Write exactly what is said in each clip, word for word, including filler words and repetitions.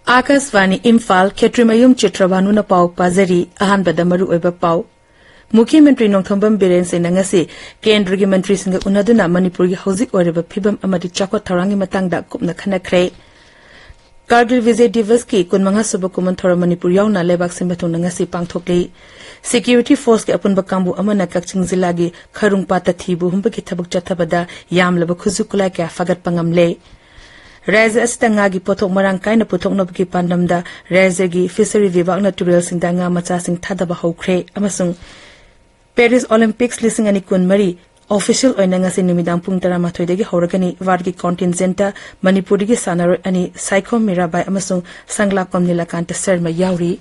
ꯑꯥꯀꯥꯁꯕꯥꯅꯤ ꯏꯝꯐꯥꯜ, ꯈꯦꯇ꯭ꯔꯤꯃꯌꯨꯝ ꯆꯤꯇ꯭ꯔꯚꯥꯅꯨꯅ ꯄꯥꯎ ꯄꯥꯖꯔꯤ꯫ ꯑꯍꯥꯟꯕꯗ ꯃꯔꯨꯑꯣꯏꯕ ꯄꯥꯎ꯫ ꯃꯨꯈ꯭ꯌ ꯃꯟꯇ꯭ꯔꯤ ꯅꯣꯡꯊꯣꯝꯕꯝ ꯕꯤꯔꯦꯟ ꯁꯤꯡꯅ ꯉꯁꯤ ꯀꯦꯟꯗ꯭ꯔꯒꯤ ꯃꯟꯇ꯭ꯔꯤꯁꯤꯡꯒ ꯎꯅꯗꯨꯅ ꯃꯅꯤꯄꯨꯔꯒꯤ ꯍꯧꯖꯤꯛ ꯑꯣꯏꯔꯤꯕ ꯐꯤꯕꯝ ꯑꯃꯗꯤ ꯆꯥꯎꯈꯠ ꯊꯧꯔꯥꯡꯒꯤ ꯃꯇꯥꯡꯗ ꯀꯨꯞꯅ ꯈꯟꯅꯈ꯭ꯔꯦ꯫ ꯀꯥꯔꯒꯤꯜ ꯕꯤꯖꯦ ꯗꯤꯕꯁꯀꯤ ꯀꯨꯟꯃꯉꯥ ꯁꯨꯕ ꯀꯨꯝꯑꯣꯟ ꯊꯧꯔꯝ ꯃꯅꯤꯄꯨꯔ ꯌꯥꯎꯅ ꯂꯩꯕꯥꯛ ꯁꯤꯟꯕ ꯊꯨꯡꯅ ꯉꯁꯤ ꯄꯥꯡꯊꯣꯛꯂꯤ꯫ ꯁꯦꯀ꯭ꯌꯨꯔꯤꯇꯤ ꯐꯣꯔꯁꯀꯤ ꯑꯄꯨꯟꯕ ꯀꯥꯡꯕꯨ ꯑꯃꯅ ꯀꯛꯆꯤꯡ ꯖꯤꯂꯥꯒꯤ ꯈꯔꯨꯡ ꯄꯥꯠꯇ ꯊꯤꯕꯨ ꯍꯨꯝꯕꯒꯤ ꯊꯕꯛ ꯆꯠꯊꯕꯗ ꯌꯥꯝꯂꯕ ꯈꯨꯠꯁꯨ ꯈꯨꯠꯂꯥꯏ ꯀꯌꯥ ꯐꯥꯒꯠꯄ ꯉꯝꯂꯦ꯫ ꯔꯥꯖ꯭ꯌ ꯑꯁꯤꯗ ꯉꯥꯒꯤ ꯄꯣꯠꯊꯣꯛ ꯃꯔꯥꯡ ꯀꯥꯏꯅ ꯄꯨꯊꯣꯛꯅꯕꯒꯤ ꯄꯥꯟꯗꯝꯗ ꯔꯥꯖ꯭ꯌꯒꯤ ꯐꯤꯁꯔꯤ ꯚꯤꯚꯥꯒꯅ ꯇꯨꯔꯦꯜꯁꯤꯡꯗ ꯉꯥ ꯃꯆꯥꯁꯤꯡ ꯊꯥꯗꯕ ꯍꯧꯈ꯭ꯔꯦ ꯑꯃꯁꯨꯡ ꯄꯦꯔꯤꯁ ꯑꯣꯂꯤꯝꯄꯤꯛꯁ ꯂꯤꯁꯤꯡ ꯑꯅꯤ ꯀꯨꯟꯃꯔꯤ ꯑꯣꯐꯤꯁꯤꯌꯦꯜ ꯑꯣꯏꯅ ꯉꯁꯤ ꯅꯨꯃꯤꯗꯥꯡ ꯄꯨꯡ ꯇꯔꯥꯃꯥꯊꯣꯏꯗꯒꯤ ꯍꯧꯔꯒꯅꯤ꯫ ꯚꯥꯔꯠꯀꯤ ꯀꯣꯟꯇꯤꯟꯖꯦꯟꯠꯇ ꯃꯅꯤꯄꯨꯔꯗꯒꯤ ꯁꯥꯟꯅꯔꯣꯏ ꯑꯅꯤ, ꯁꯥꯏꯈꯣꯝ ꯃꯤꯔꯥꯕꯥꯏ ꯑꯃꯁꯨꯡ ꯁꯪꯂꯥꯛꯄꯝ ꯅꯤꯂꯀꯥꯟꯇ ꯁꯔꯃ ꯌꯥꯎꯔꯤ꯫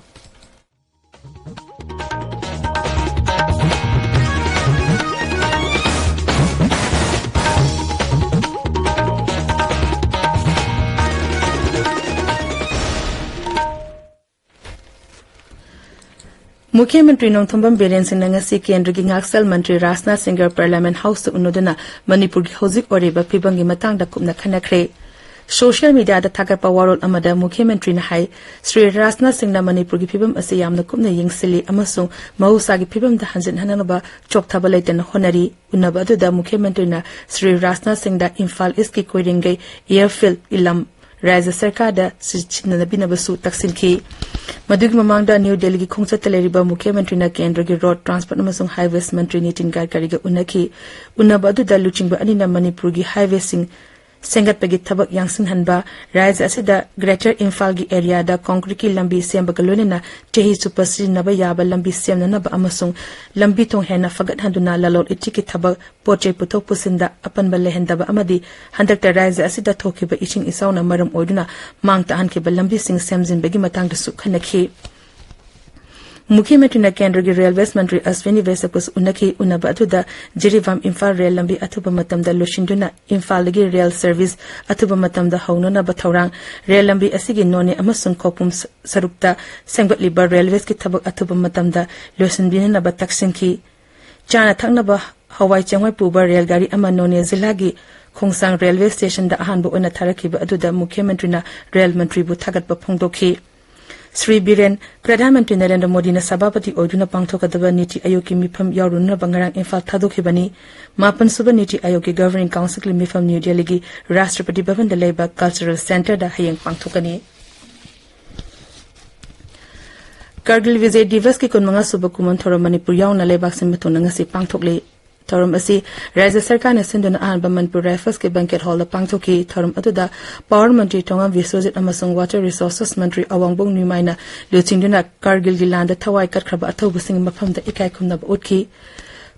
ꯃꯨꯈ꯭ꯌ ꯃꯟꯇ꯭ꯔꯤ ꯅꯣꯡꯊꯣꯝꯕꯝ ꯕꯤꯔꯦꯟ ꯁꯤꯡꯅ ꯉꯁꯤ ꯀꯦꯟꯗ꯭ꯔꯒꯤ ꯉꯥꯛꯁꯦꯜ ꯃꯟꯇ꯭ꯔꯤ ꯔꯥꯖꯅꯥꯊ ꯁꯤꯡꯒ ꯄꯥꯔꯂꯤꯌꯥꯃꯦꯟꯠ ꯍꯥꯎꯁꯇ ꯎꯅꯗꯨꯅ ꯃꯅꯤꯄꯨꯔꯒꯤ ꯍꯧꯖꯤꯛ ꯑꯣꯏꯔꯤꯕ ꯐꯤꯕꯝꯒꯤ ꯃꯇꯥꯡꯗ ꯀꯨꯞꯅ ꯈꯟꯅꯈ꯭ꯔꯦ꯫ ꯁꯣꯁꯤꯌꯦꯜ ꯃꯤꯗꯤꯌꯥꯗ ꯊꯥꯒꯠꯄ ꯋꯥꯔꯣꯜ ꯑꯃꯗ ꯃꯨꯈ꯭ꯌ ꯃꯟꯇ꯭ꯔꯤꯅ ꯍꯥꯏ, ꯁ꯭ꯔꯤ ꯔꯥꯖꯅꯥꯊ ꯁꯤꯡꯅ ꯃꯅꯤꯄꯨꯔꯒꯤ ꯐꯤꯕꯝ ꯑꯁꯤ ꯌꯥꯝꯅ ꯀꯨꯞꯅ ꯌꯦꯡꯁꯤꯜꯂꯤ ꯑꯃꯁꯨꯡ ꯃꯍꯧꯁꯥꯒꯤ ꯐꯤꯕꯝꯗ ꯍꯟꯖꯤꯟꯍꯟꯅꯕ ꯆꯣꯛꯊꯕ ꯂꯩꯇꯅ ꯍꯣꯠꯅꯔꯤ꯫ ꯎꯅꯕ ꯑꯗꯨꯗ ꯃꯨꯈ꯭ꯌ ꯃꯟꯇ꯭ꯔꯤꯅ ꯁ꯭ꯔꯤ ꯔꯥꯖꯅꯥꯊ ꯁꯤꯡꯗ ꯏꯝꯐꯥꯜ ꯏꯁ꯭ꯠꯀꯤ ꯀꯣꯏꯔꯦꯡꯒꯩ ꯑꯦꯌꯔꯐꯤꯜꯗ, ꯏꯂꯝ, ꯔꯥꯖ꯭ꯌ ꯁꯔꯀꯥꯔꯗ ꯁꯤꯟꯅꯕꯤꯅꯕꯁꯨ ꯇꯛꯁꯤꯟꯈꯤ꯫ ꯃꯗꯨꯒꯤ ꯃꯃꯥꯡꯗ ꯅ꯭ꯌꯨ ꯗꯦꯜꯂꯤꯒꯤ ꯈꯣꯡꯆꯠꯇ ꯂꯩꯔꯤꯕ ꯃꯨꯈ꯭ꯌ ꯃꯟꯇ꯭ꯔꯤꯅ ꯀꯦꯟꯗ꯭ꯔꯒꯤ ꯔꯣꯗ ꯇ꯭ꯔꯥꯟꯁꯄꯣꯔꯠ ꯑꯃꯁꯨꯡ ꯍꯥꯏꯋꯦꯁ ꯃꯟꯇ꯭ꯔꯤ ꯅꯤꯇꯤꯟ ꯒꯗꯀꯔꯤꯒ ꯎꯅꯈꯤ꯫ ꯎꯅꯕ ꯑꯗꯨꯗ ꯂꯨꯆꯤꯡꯕ ꯑꯅꯤꯅ ꯃꯅꯤꯄꯨꯔꯒꯤ ꯍꯥꯏꯋꯦꯁꯤꯡ ꯁꯦꯝꯒꯠꯄꯒꯤ ꯊꯕꯛ ꯌꯥꯡꯁꯤꯟꯍꯟꯕ, ꯔꯥꯖ꯭ꯌ ꯑꯁꯤꯗ ꯒ꯭ꯔꯦꯇꯔ ꯏꯝꯐꯥꯜꯒꯤ ꯑꯦꯔꯤꯌꯥꯗ ꯀꯣꯟꯀ꯭ꯔꯤꯠꯀꯤ ꯂꯝꯕꯤ ꯁꯦꯝꯕꯒ ꯂꯣꯏꯅꯅ ꯆꯍꯤ ꯆꯨꯞꯄ ꯁꯤꯖꯤꯟꯅꯕ ꯌꯥꯕ ꯂꯝꯕꯤ ꯁꯦꯝꯅꯅꯕ ꯑꯃꯁꯨꯡ ꯂꯝꯕꯤ ꯊꯣꯡ ꯍꯦꯟꯅ ꯐꯒꯠꯍꯟꯗꯨꯅ ꯂꯂꯣꯟ ꯏꯇꯤꯛꯀꯤ ꯊꯕꯛ, ꯄꯣꯠ ꯆꯩ ꯄꯨꯊꯣꯛ ꯄꯨꯁꯤꯟꯗ ꯑꯄꯟꯕ ꯂꯩꯍꯟꯗꯕ ꯑꯃꯗꯤ ꯍꯟꯗꯛꯇ ꯔꯥꯖ꯭ꯌ ꯑꯁꯤꯗ ꯊꯣꯛꯈꯤꯕ ꯏꯁꯤꯡ ꯏꯆꯥꯎꯅ ꯃꯔꯝ ꯑꯣꯏꯗꯨꯅ ꯃꯥꯡ ꯇꯥꯛꯍꯟꯈꯤꯕ ꯂꯝꯕꯤꯁꯤꯡ ꯁꯦꯝꯖꯤꯟꯕꯒꯤ ꯃꯇꯥꯡꯗꯁꯨ ꯈꯟꯅꯈꯤ꯫ ꯃꯨꯈ꯭ꯌ ꯃꯟꯇ꯭ꯔꯤꯅ ꯀꯦꯟꯗ꯭ꯔꯒꯤ ꯔꯦꯜꯋꯦꯁ ꯃꯟꯇ꯭ꯔꯤ ꯑꯁ꯭ꯋꯤꯅꯤ ꯕꯦꯁꯀꯁꯨ ꯎꯅꯈꯤ꯫ ꯎꯅꯕ ꯑꯗꯨꯗ ꯖꯤꯔꯤꯕꯥꯝ ꯏꯝꯐꯥꯜ ꯔꯦꯜ ꯂꯝꯕꯤ ꯑꯊꯨꯕ ꯃꯇꯝꯗ ꯂꯣꯏꯁꯤꯟꯗꯨꯅ ꯏꯝꯐꯥꯜꯗꯒꯤ ꯔꯦꯜ ꯁꯔꯚꯤꯁ ꯑꯊꯨꯕ ꯃꯇꯝꯗ ꯍꯧꯅꯅꯕ ꯊꯧꯔꯥꯡ, ꯔꯦꯜ ꯂꯝꯕꯤ ꯑꯁꯤꯒꯤ ꯅꯣꯅꯦ ꯑꯃꯁꯨꯡ ꯈꯧꯄꯨꯝ ꯁ-, ꯁꯔꯨꯛꯇ ꯁꯦꯝꯒꯠꯂꯤꯕ ꯔꯦꯜꯋꯦꯁꯀꯤ ꯊꯕꯛ ꯑꯊꯨꯕ ꯃꯇꯝꯗ ꯂꯣꯏꯁꯤꯟꯕꯤꯅꯅꯕ ꯇꯛꯁꯤꯟꯈꯤ꯫ ꯆꯥꯅ ꯊꯛꯅꯕ ꯍꯋꯥꯏ ꯆꯦꯡꯋꯥꯏ ꯄꯨꯕ ꯔꯦꯜ ꯒꯥꯔꯤ ꯑꯃ ꯅꯣꯅꯦ ꯖꯤꯂꯥꯒꯤ ꯈꯣꯡꯁꯥꯡ ꯔꯦꯜꯋꯦ ꯁ꯭ꯇꯦꯁꯟꯗ ꯑꯍꯥꯟꯕ ꯑꯣꯏꯅ ꯊꯥꯔꯛꯈꯤꯕ ꯑꯗꯨꯗ ꯃꯨꯈ꯭ꯌ ꯃꯟꯇ꯭ꯔꯤꯅ ꯔꯦꯜ ꯃꯟꯇ꯭ꯔꯤꯕꯨ ꯊꯥꯒꯠꯄ ꯐꯣꯡꯗꯣꯛꯈꯤ꯫ ꯁ꯭ꯔꯤ ꯕꯤꯔꯦꯟ, ꯄ꯭ꯔꯙꯥꯟ ꯃꯟꯇ꯭ꯔꯤ ꯅꯔꯦꯟꯗ꯭ꯔ ꯃꯣꯗꯤꯅ ꯁꯚꯥꯄꯇꯤ ꯑꯣꯏꯗꯨꯅ ꯄꯥꯡꯊꯣꯛꯀꯗꯕ ꯅꯤꯇꯤ ꯑꯥꯌꯣꯒꯀꯤ ꯃꯤꯐꯝ ꯌꯥꯎꯔꯨꯅꯅꯕ ꯉꯔꯥꯡ ꯏꯝꯐꯥꯜ ꯊꯥꯗꯣꯛꯈꯤꯕꯅꯤ꯫ ꯃꯥꯄꯟ ꯁꯨꯕ ꯅꯤꯇꯤ ꯑꯥꯌꯣꯒꯀꯤ ꯒꯚꯔꯅꯤꯡ ꯀꯥꯎꯟꯁꯤꯜꯒꯤ ꯃꯤꯐꯝ ꯅ꯭ꯌꯨ ꯗꯦꯜꯂꯤꯒꯤ ꯔꯥꯁꯇ꯭ꯔꯄꯇꯤ ꯚꯕꯟꯗ ꯂꯩꯕ ꯀꯜꯆꯔꯦꯜ ꯁꯦꯟꯇꯔꯗ ꯍꯌꯦꯡ ꯄꯥꯡꯊꯣꯛꯀꯅꯤ꯫ ꯀꯥꯔꯒꯤꯜ ꯕꯤꯖꯌ ꯗꯤꯕꯁꯀꯤ ꯀꯨꯟꯃꯉꯥ ꯁꯨꯕ ꯀꯨꯝꯑꯣꯟ ꯊꯧꯔꯝ ꯃꯅꯤꯄꯨꯔ ꯌꯥꯎꯅ ꯂꯩꯕꯥꯛ ꯁꯤꯟꯕ ꯊꯨꯡꯅ ꯉꯁꯤ ꯄꯥꯡꯊꯣꯛꯂꯤ꯫ ꯊꯧꯔꯝ ꯑꯁꯤ ꯔꯥꯖ꯭ꯌ ꯁꯔꯀꯥꯔꯅ ꯁꯤꯟꯗꯨꯅ ꯑꯍꯥꯟꯕ ꯃꯅꯤꯄꯨꯔ ꯔꯥꯏꯐꯜꯁꯀꯤ ꯕꯦꯡꯀꯦꯠ ꯍꯣꯜꯗ ꯄꯥꯡꯊꯣꯛꯈꯤ꯫ ꯊꯧꯔꯝ ꯑꯗꯨꯗ ꯄꯥꯋꯔ ꯃꯟꯇ꯭ꯔꯤ ꯊꯣꯉꯥꯝ ꯕꯤꯁ꯭ꯋꯖꯤꯠ ꯑꯃꯁꯨꯡ ꯋꯥꯇꯔ ꯔꯤꯁꯣꯔꯁꯦꯁ ꯃꯟꯇ꯭ꯔꯤ ꯑꯋꯥꯡꯕꯣꯡ ꯅ꯭ꯌꯨꯃꯥꯏꯅ ꯂꯨꯆꯤꯡꯗꯨꯅ ꯀꯥꯔꯒꯤꯜꯒꯤ ꯂꯥꯟꯗ ꯊꯋꯥꯏ ꯀꯠꯈ꯭ꯔꯕ ꯑꯊꯧꯕꯁꯤꯡꯒꯤ ꯃꯐꯝꯗ ꯏꯀꯥꯏ ꯈꯨꯝꯅꯕ ꯎꯠꯈꯤ꯫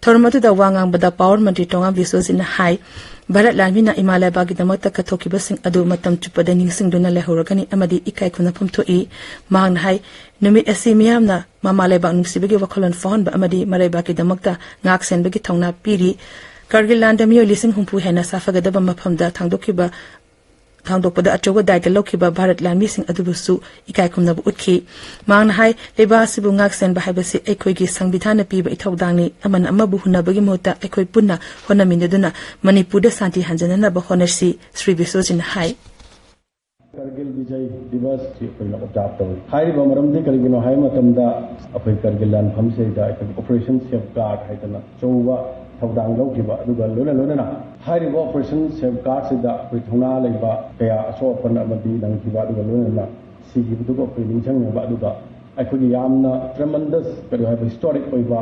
ꯊꯧꯔꯝ ꯑꯗꯨꯗ ꯋꯥ ꯉꯥꯡꯕꯗ ꯄꯥꯋꯔ ꯃꯟꯇ꯭ꯔꯤ ꯊꯣꯉꯥꯝ ꯕꯤꯁ꯭ꯋꯖꯤꯠꯅ ꯍꯥꯏ, ꯚꯥꯔꯠ ꯂꯥꯟꯃꯤꯅ ꯏꯃꯥ ꯂꯩꯕꯥꯛꯀꯤꯗꯃꯛꯇ ꯀꯠꯊꯣꯛꯈꯤꯕꯁꯤꯡ ꯑꯗꯨ ꯃꯇꯝ ꯆꯨꯞꯄꯗ ꯅꯤꯡꯁꯤꯡꯗꯨꯅ ꯂꯩꯍꯧꯔꯒꯅꯤ ꯑꯃꯗꯤ ꯏꯀꯥꯏ ꯈꯨꯝꯅꯐꯝ ꯊꯣꯛꯏ꯫ ꯃꯍꯥꯛꯅ ꯍꯥꯏ, ꯅꯨꯃꯤꯠ ꯑꯁꯤ ꯃꯤꯌꯥꯝꯅ ꯃꯃꯥ ꯂꯩꯕꯥꯛ ꯅꯨꯡꯁꯤꯕꯒꯤ ꯋꯥꯈꯜꯂꯣꯟ ꯐꯥꯎꯍꯟꯕ ꯑꯃꯗꯤ ꯃꯔꯩꯕꯥꯛꯀꯤꯗꯃꯛꯇ ꯉꯥꯛ ꯁꯦꯟꯕꯒꯤ ꯊꯧꯅꯥ ꯄꯤꯔꯤ꯫ ꯀꯥꯔꯒꯤꯜ ꯂꯥꯟꯗ ꯃꯤꯑꯣꯏ ꯂꯤꯁꯤꯡ ꯍꯨꯝꯐꯨ ꯍꯦꯟꯅ ꯁꯥꯐꯒꯗꯕ ꯃꯐꯝꯗ ꯊꯥꯡꯗꯣꯛꯈꯤꯕ, ꯊꯥꯡꯗꯣꯛꯄꯗ ꯑꯆꯧꯕ ꯗꯥꯏꯇ ꯂꯧꯈꯤꯕ ꯚꯥꯔꯠ ꯂꯥꯟꯃꯤꯁꯤꯡ ꯑꯗꯨꯕꯨꯁꯨ ꯏꯀꯥꯏ ꯈꯨꯝꯅꯕ ꯎꯠꯈꯤ꯫ ꯃꯍꯥꯛꯅ ꯍꯥꯏ, ꯂꯩꯕꯥꯛ ꯑꯁꯤꯕꯨ ꯉꯥꯛ ꯁꯦꯟꯕ ꯍꯥꯏꯕꯁꯤ ꯑꯩꯈꯣꯏꯒꯤ ꯁꯪꯕꯤꯙꯥꯟꯅ ꯄꯤꯕ ꯏꯊꯧꯗꯥꯡꯅꯤ꯫ ꯑꯃꯅ ꯑꯃꯕꯨ ꯍꯨꯟꯅꯕꯒꯤ ꯃꯍꯨꯠꯇ ꯑꯩꯈꯣꯏ ꯄꯨꯟꯅ ꯍꯣꯠꯅꯃꯤꯟꯅꯗꯨꯅ ꯃꯅꯤꯄꯨꯔꯗ ꯁꯥꯟꯇꯤ ꯍꯟꯖꯅꯅꯕ ꯍꯣꯠꯅꯁꯤ, ꯁ꯭ꯔꯤ ꯕꯤꯁ꯭ꯋꯖꯤꯠꯅ ꯍꯥꯏ꯫ ꯀꯥꯔꯒꯤꯜ ꯕꯤꯖꯌ ꯗꯤꯕꯁꯁꯤ ꯑꯩꯈꯣꯏꯅ ꯑꯣꯕꯖꯥꯔꯕ ꯇꯧꯏ꯫ ꯍꯥꯏꯔꯤꯕ ꯃꯔꯝꯗꯤ ꯀꯔꯤꯒꯤꯅꯣ ꯍꯥꯏꯕ ꯃꯇꯝꯗ, ꯑꯩꯈꯣꯏ ꯀꯥꯔꯒꯤꯜ ꯂꯥꯟꯐꯝꯁꯤꯗ ꯑꯩꯈꯣꯏꯒꯤ ꯑꯣꯄꯔꯦꯁꯟ ꯁꯦꯐ ꯒꯥꯔꯗ ꯍꯥꯏꯗꯅ ꯑꯆꯧꯕ ꯊꯧꯗꯥꯡ ꯂꯧꯈꯤꯕ, ꯑꯗꯨꯒ ꯂꯣꯏꯅ ꯂꯣꯏꯅꯅ ꯍꯥꯏꯔꯤꯕ ꯑꯣꯄꯔꯦꯁꯟ ꯁꯦꯐ ꯒꯥꯔꯗꯁꯤꯗ ꯑꯩꯈꯣꯏ ꯊꯧꯅꯥ ꯂꯩꯕ ꯀꯌꯥ ꯑꯁꯣꯛ ꯑꯄꯟ ꯑꯃꯗꯤ ꯅꯪꯈꯤꯕ, ꯑꯗꯨꯒ ꯂꯣꯏꯅꯅ ꯁꯤꯈꯤꯕꯗꯨꯕꯨ ꯑꯩꯈꯣꯏ ꯅꯤꯡꯁꯤꯡꯅꯕ, ꯑꯗꯨꯒ ꯑꯩꯈꯣꯏꯒꯤ ꯌꯥꯝꯅ ꯇ꯭ꯔꯦꯃꯟꯗꯁ, ꯀꯔꯤ ꯍꯥꯏꯕ, ꯍꯤꯁꯇꯣꯔꯤꯛ ꯑꯣꯏꯕ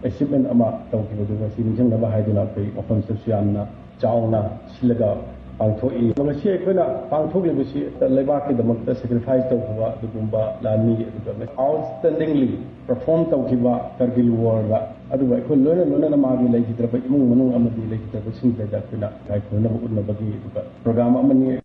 ꯑꯦꯆꯤꯞꯃꯦꯟ ꯑꯃ ꯇꯧꯈꯤꯕꯗꯨ ꯉꯁꯤ ꯅꯤꯡꯁꯤꯡꯅꯕ ꯍꯥꯏꯗꯨꯅ ꯑꯩꯈꯣꯏ ꯃꯐꯝꯁꯤꯗꯁꯨ ꯌꯥꯝꯅ ꯆꯥꯎꯅ ꯁꯤꯜꯂꯒ ꯄꯥꯡꯊꯣꯛꯏ꯫ ꯃꯁꯤ ꯑꯩꯈꯣꯏꯅ ꯄꯥꯡꯊꯣꯛꯂꯤꯕꯁꯤ ꯂꯩꯕꯥꯛꯀꯤꯗꯃꯛꯇ ꯁꯦꯀ꯭ꯔꯤꯐꯥꯏꯁ ꯇꯧꯈꯤꯕ ꯑꯗꯨꯒꯨꯝꯕ ꯂꯥꯟꯃꯤ, ꯑꯗꯨꯒ ꯑꯥꯎꯠꯁ꯭ꯇꯦꯟꯗꯤꯡꯂꯤ ꯄꯔꯐꯣꯔꯝ ꯇꯧꯈꯤꯕ ꯀꯥꯔꯒꯤꯜ ꯋꯥꯔꯗ, ꯑꯗꯨꯒ ꯑꯩꯈꯣꯏ ꯂꯣꯏꯅ ꯂꯣꯏꯅꯅ ꯃꯥꯒꯤ ꯂꯩꯈꯤꯗ꯭ꯔꯕ ꯏꯃꯨꯡ ꯃꯅꯨꯡ ꯑꯃꯗꯤ ꯂꯩꯈꯤꯗ꯭ꯔꯕꯁꯤꯡꯗ ꯑꯩꯈꯣꯏꯅ ꯏꯀꯥꯏ ꯈꯨꯝꯅꯕ ꯎꯠꯅꯕꯒꯤ ꯑꯗꯨꯒ ꯄ꯭ꯔꯣꯒ꯭ꯔꯥꯝ ꯑꯃꯅꯤ꯫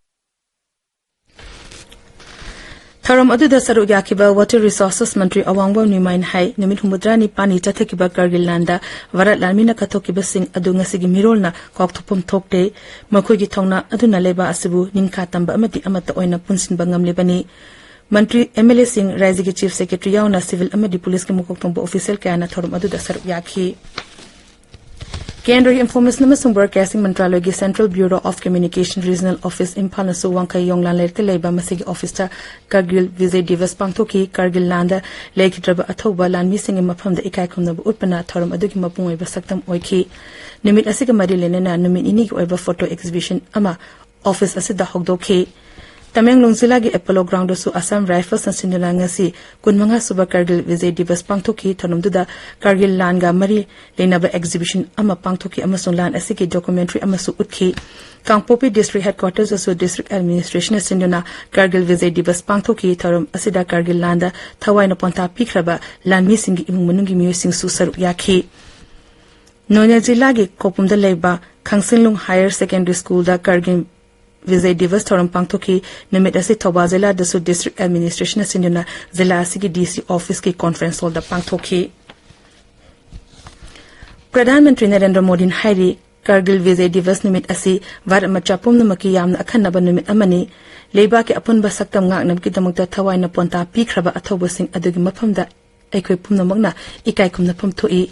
ꯊꯧꯔꯝ ꯑꯗꯨꯗ ꯁꯔꯨꯛ ꯌꯥꯈꯤꯕ Water Resources ꯃꯟꯇ꯭ꯔꯤ ꯑꯋꯥꯡꯕꯝ ꯅꯤꯃꯥꯏꯅ ꯍꯥꯏ, ꯅꯨꯃꯤꯠ ꯍꯨꯝꯐꯨꯇꯔꯥꯅꯤ ꯄꯥꯟꯅꯤ ꯆꯠꯊꯈꯤꯕ ꯀꯥꯔꯒꯤꯜ ꯂꯥꯟꯗ ꯚꯥꯔꯠ ꯂꯥꯟꯃꯤꯅ ꯀꯠꯊꯣꯛꯈꯤꯕꯁꯤꯡ ꯑꯗꯨ ꯉꯁꯤꯒꯤ ꯃꯤꯔꯣꯜꯅ ꯀꯥꯎꯊꯣꯛꯐꯝ ꯊꯣꯛꯇꯦ꯫ ꯃꯈꯣꯏꯒꯤ ꯊꯧꯅꯥ ꯑꯗꯨꯅ ꯂꯩꯕꯥꯛ ꯑꯁꯤꯕꯨ ꯅꯤꯡꯈꯥ ꯇꯝꯕ ꯑꯃꯗꯤ ꯑꯃꯠꯇ ꯑꯣꯏꯅ ꯄꯨꯟꯁꯤꯟꯕ ꯉꯝꯂꯤꯕꯅꯤ꯫ ꯃꯟꯇ꯭ꯔꯤ, MLAꯁꯤꯡ, ꯔꯥꯏꯖ꯭ꯌꯒꯤ Chief Secretary ꯌꯥꯎꯅ civil ꯑꯃꯗꯤ policeꯀꯤ ꯃꯀꯣꯛ ꯊꯣꯡꯕ official ꯀꯌꯥꯅ ꯊꯧꯔꯝ ꯑꯗꯨꯗ ꯁꯔꯨꯛ ꯌꯥꯈꯤ꯫ ꯀꯦꯟꯗ꯭ꯔꯒꯤ Information ꯑꯃꯁꯨꯡ Broadcasting ꯃꯟꯇ꯭ꯔꯥꯂꯣꯏꯒꯤ Central Bureau of Communication Regional Office ꯏꯝꯐꯥꯜꯅꯁꯨ ꯋꯥꯡꯈꯩ ꯌꯣꯡꯂꯥꯟ ꯂꯩꯔꯛꯇ ꯂꯩꯕ ꯃꯁꯤꯒꯤ officeꯇ ꯀꯥꯔꯒꯤꯜ ꯕꯤꯖꯌ ꯗꯤꯕꯁ ꯄꯥꯡꯊꯣꯛꯈꯤ꯫ ꯀꯥꯔꯒꯤꯜ ꯂꯥꯟꯗ ꯂꯩꯈꯤꯗ꯭ꯔꯕ ꯑꯊꯧꯕ ꯂꯥꯟꯃꯤꯁꯤꯡꯒꯤ ꯃꯐꯝꯗ ꯏꯀꯥꯏ ꯈꯨꯝꯅꯕ ꯎꯠꯄꯅ ꯊꯧꯔꯝ ꯑꯗꯨꯒꯤ ꯃꯄꯨꯡ ꯑꯣꯏꯕ ꯁꯛꯇꯝ ꯑꯣꯏꯈꯤ꯫ ꯅꯨꯃꯤꯠ ꯑꯁꯤꯒ ꯃꯔꯤ ꯂꯩꯅꯅ ꯅꯨꯃꯤꯠ ꯅꯤꯅꯤꯒꯤ ꯑꯣꯏꯕ photo exhibition ꯑꯃ office ꯑꯁꯤꯗ ꯍꯧꯗꯣꯛꯈꯤ꯫ ꯇꯃꯦꯡꯂꯣꯡ ꯖꯤꯂꯥꯒꯤ Apollo Groundꯗꯁꯨ Assam Riflesꯅ ꯁꯤꯟꯗꯨꯅ ꯉꯁꯤ ꯀꯨꯟꯃꯉꯥ ꯁꯨꯕ ꯀꯥꯔꯒꯤꯜ ꯕꯤꯖꯌ ꯗꯤꯕꯁ ꯄꯥꯡꯊꯣꯛꯈꯤ꯫ ꯊꯧꯔꯝꯗꯨꯗ ꯀꯥꯔꯒꯤꯜ ꯂꯥꯟꯒ ꯃꯔꯤ ꯂꯩꯅꯕ exhibition ꯑꯃ ꯄꯥꯡꯊꯣꯛꯈꯤ ꯑꯃꯁꯨꯡ ꯂꯥꯟ ꯑꯁꯤꯒꯤ documentary ꯑꯃꯁꯨ ꯎꯠꯈꯤ꯫ ꯀꯥꯡꯄꯣꯛꯄꯤ District Headquartersꯇꯁꯨ District Administrationꯅ ꯁꯤꯟꯗꯨꯅ ꯀꯥꯔꯒꯤꯜ ꯕꯤꯖꯌ ꯗꯤꯕꯁ ꯄꯥꯡꯊꯣꯛꯈꯤ꯫ ꯊꯧꯔꯝ ꯑꯁꯤꯗ ꯀꯥꯔꯒꯤꯜ ꯂꯥꯟꯗ ꯊꯋꯥꯏꯅ ꯄꯣꯟꯊꯥ ꯄꯤꯈ꯭ꯔꯕ ꯂꯥꯟꯃꯤꯁꯤꯡꯒꯤ ꯏꯃꯨꯡ ꯃꯅꯨꯡꯒꯤ ꯃꯤꯑꯣꯏꯁꯤꯡꯁꯨ ꯁꯔꯨꯛ ꯌꯥꯈꯤ꯫ ꯅꯣꯅꯦ ꯖꯤꯂꯥꯒꯤ ꯈꯧꯄꯨꯝꯗ ꯂꯩꯕ ꯈꯥꯡꯁꯤꯡꯂꯨꯡ Higher Secondary Schoolꯗ ꯀꯥꯔꯒꯤꯜ ꯕꯤꯖꯌ ꯗꯤꯕꯁ ꯊꯧꯔꯝ ꯄꯥꯡꯊꯣꯛꯈꯤ꯫ ꯅꯨꯃꯤꯠ ꯑꯁꯤ ꯊꯧꯕꯥꯜ ꯖꯤꯂꯥꯗꯁꯨ District Administrationꯅ ꯁꯤꯟꯗꯨꯅ ꯖꯤꯂꯥ ꯑꯁꯤꯒꯤ DC officeꯀꯤ conference hallꯗ ꯄꯥꯡꯊꯣꯛꯈꯤ꯫ ꯄ꯭ꯔꯙꯥꯟ ꯃꯟꯇ꯭ꯔꯤ ꯅꯔꯦꯟꯗ꯭ꯔ ꯃꯣꯗꯤꯅ ꯍꯥꯏꯔꯤ, ꯀꯥꯔꯒꯤꯜ ꯕꯤꯖꯌ ꯗꯤꯕꯁ ꯅꯨꯃꯤꯠ ꯑꯁꯤ ꯚꯥꯔꯠ ꯃꯆꯥ ꯄꯨꯝꯅꯃꯛꯀꯤ ꯌꯥꯝꯅ ꯑꯈꯟꯅꯕ ꯅꯨꯃꯤꯠ ꯑꯃꯅꯤ꯫ ꯂꯩꯕꯥꯛꯀꯤ ꯑꯄꯨꯟꯕ ꯁꯛꯇꯝ ꯉꯥꯛꯅꯕꯒꯤꯗꯃꯛꯇ ꯊꯋꯥꯏꯅ ꯄꯣꯟꯊꯥ ꯄꯤꯈ꯭ꯔꯕ ꯑꯊꯧꯕꯁꯤꯡ ꯑꯗꯨꯒꯤ ꯃꯐꯝꯗ ꯑꯩꯈꯣꯏ ꯄꯨꯝꯅꯃꯛꯅ ꯏꯀꯥꯏ ꯈꯨꯝꯅꯐꯝ ꯊꯣꯛꯏ꯫